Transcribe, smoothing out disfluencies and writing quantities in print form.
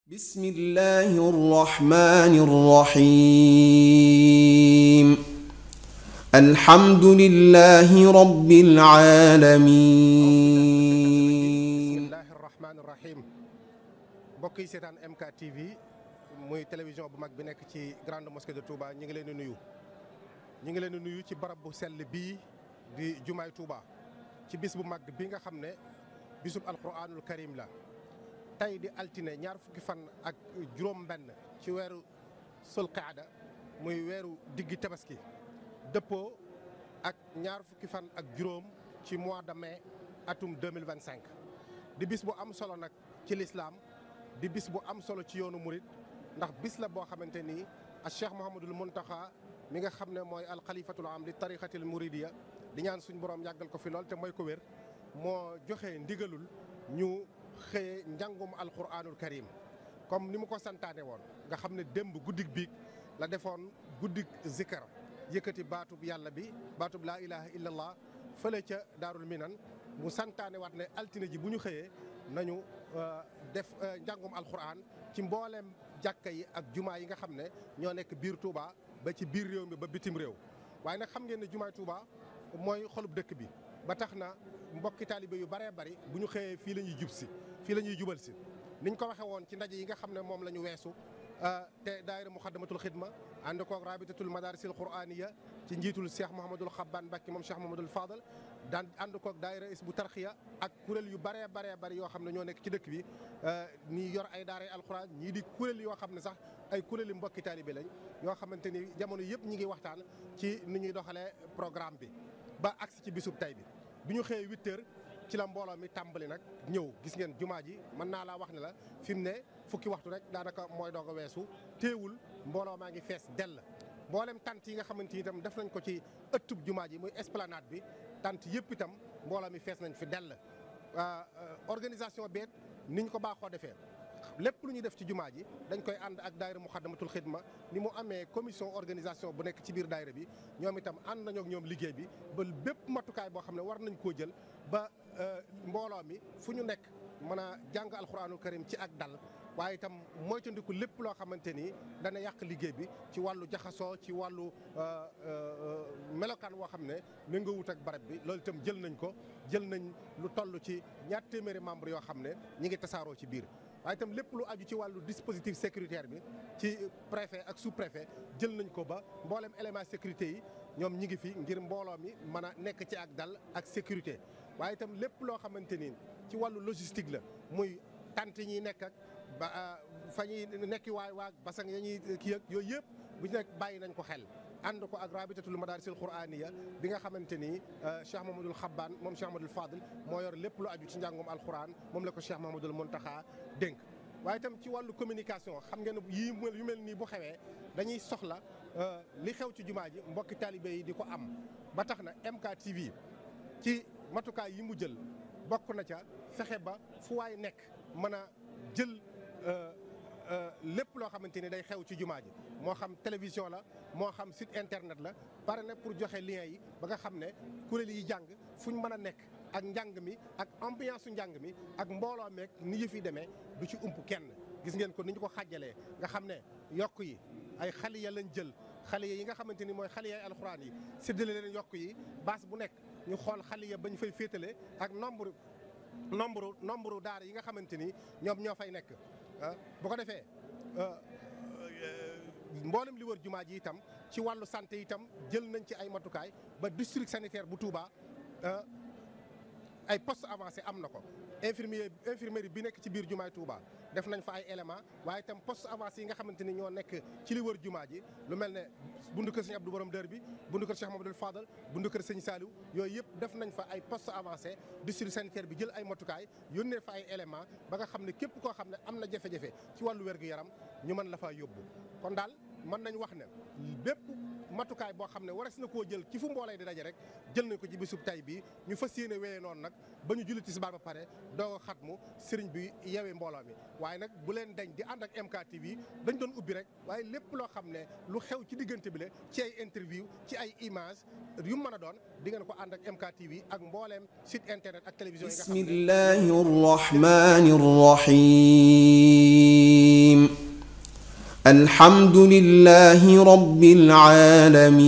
بسم الله الرحمن الرحيم الحمد لله رب العالمين. بسم الله الرحمن الرحيم. mbokk yi seetaan MK TV muy télévision bu mag bi nekk ci grande mosquée de Touba ñu ngi leen di nuyu ci barab bu sell bii di jumaay Touba ci bis bu mag bi nga xam ne bisub alquranul karim la. tey di altine ñaar fukki fan ak juróom-benn ci weeru sulqaada muy weeru diggi tabaski dëppoo ak ñaar fukki fan ak juróom ci mois de mai atum 2025 di bis bu am solo nag ci lislaam di bis bu am solo ci yoonu murit ndax bis la boo xamante ni ak Cheikh Mouhamadul Mountakha mi nga xam ne mooy alxalifatul am li tariqatil muridiya di ñaan suñ borom yàggal ko fi lool te mooy ko wér moo joxe ndigalul ñu xëye njàngum alquranul karim comme ni mu ko santaane woon nga xam ne démb guddik biig la defoon guddik zikar yëkkati baatub yàlla bi baatub laa ilaha illallah fële ca daarul minan mu santaane waat ne altine ji bu ñu xëyee nañu def njàngum alquran ci mbooleem jàkka yi ak jumaa yi nga xam ne ñoo nekk biir Touba ba ci biir réew mi ba bitim réew waaye nag xam ngeen ne jumaay Touba mooy xolub dëkk bi ba tax na mbokki taalibe yu bëree bëri bu ñu xëyee fii la ñuy jub si fii la ñuy jubal si niñ ko waxee woon ci ndaje yi nga xam ne moom la ñu weesu te daayira muxaddamatul xidma ànd koog rabitatul madarisil quraniya ci njiitul Cheikh Mouhamadul Xabbaan Mbàkke moom Cheikh Mouhamadul Fadal daan ànd koog daayira is bu tarxiya ak kuréel yu bëree bëri yoo xam ne ñoo nekk ci dëkk bi ñii yor ay daaray alquran ñii di kuréel yoo xam ne sax ay kuréel yu mbokki taalibe lañ yoo xamante ni jamono yëpp ñi ngi waxtaan ci ni ñuy doxalee programme bi ba agsi ci bisub tay bi ñu xëyee 8 heures ci la mbooloo mi tàmbali nag ñëw gis ngeen jumaa ji mën naa laa wax ne la fi mu ne fukki waxtu rek daanaka mooy doog a weesu téewul mbooloo maa ngi fees dell mboolem tant yi nga xamante ni itam def nañ ko ci ëttub jumaa ji muy esplanade bi tant yëpp itam mbooloo mi fees nañ fi dell organisation beet niñ ko baaxoo defee lépp lu ñuy def ci jumaa ji dañ koy ànd ak daayira muxaddamatul xidma ni mu amee commission organisation bu nekk ci biir daayira bi ñoom itam ànd nañoo ak ñoom liggéey bi ba bépp matukaay boo xam ne war nañ koo jël ba mbooloo mi fu ñu nekk mën a jàng alxuraanul karim ci ak dal waaye itam moytandiku lépp loo xamante ni dana yàq liggéey bi ci wàllu jaxasoo ci wàllu melokaan woo xam ne méngoo wut ak barab bi loolu itam jël nañ lu toll ci 200 membres yoo xam ne ñi ngi tasaaroo ci biir. waaye itam lépp lu aju ci wàllu dispositif sécuritaire bi ci préfet ak sous préfet jël nañ ko ba mboolem élément sécurité yi ñoom ñi ngi fi ngir mbooloo mi mën a nekk ci ak dal ak sécurité waaye itam lépp loo xamante ni ci wàllu logistique la muy tant ñi nekk ak ba fa ñuy nekki waag basang ya ñuy kii ak yooyu yëpp bu ñu nekk bàyyi nañ ko xel ànd ko ak rabitatul madarisil quraniya bi nga xamante ni Cheikh Mouhamadul Xabbaan moom Cheikh Mouhamadul Fadil moo yor lépp lu aju ci njàngum alquran moom la ko Cheikh Mouhamadul Mountakha dénk waaye itam ci wàllu communication xam ngeen yii yu mel nii bu xewee dañuy soxla li xew ci jumaa ji mbokki taalibe yi di ko am ba tax na MK TV ci matukaay yi mu jël bokk na ca fexe ba fu waay nekk mën a jël lépp loo xamante ni day xew ci jumaa ji moo xam télévision la moo xam site internet la pare na pour joxe lien yi ba nga xam ne kuréel yi jàng fu ñu mën a nekk ak njàng mi ak ambiance su njàng mi ak mbooloo meeg ni yëf yi demee du ci ump kenn gis ngeen ko ni ñu ko xàjjalee nga xam ne yokk yi ay xaliya lañ jël xaliya yi nga xamante ni mooy xaliya alxuraan yi séddale leen yokk yi baas bu nekk ñu xool xaliya bañ fay féetale ak nombre daara yi nga xamante ni ñoom ñoo fay nekk bu ko defee mboolem li wër jumaa ji itam ci wàllu santé itam jël nañ ci ay matukaay ba district sanitaire bu Touba ay poste avancé am na ko infirmerie bi nekk ci biir jumaay Touba def nañ fa ay éléments waaye itam poste avancé yi nga xamante ni ñoo nekk ci li wër jumaa ji lu mel ne bundu kër sëñ Abdou Borom Dër bi bundu kër Cheikh Mamadou Fadal bundu kër sëñ Saliou yooyu yëpp def nañ fa ay poste avancé district sanitaire bi jël ay matukaay yónnee fa ay éléments ba nga xam ne képp koo xam ne am na jafe-jafe ci wàllu wér-gu-yaram ñu mën la faa yóbbu kon daal mën nañ wax ne bépp matukaay boo xam ne waras na koo jël ci fu mboolay di daje rek jël nañ ko ci bisub tay bi ñu fas yéene wéyee noonu nag ba ñu julli tisbaar ba pare doog a xatmu sëriñ bi yewee mbooloo mi waaye nag bu leen dañ di ànd ak MK TV dañ doon ubbi rek waaye lépp loo xam ne lu xew ci diggante bi la ci ay interview ci ay image yu mën a doon di ngeen ko ànd ak MK TV ak mbooleem site internet ak télévision yi nga xam ne bismillahi rahmani rahim الحمد لله رب العالمين.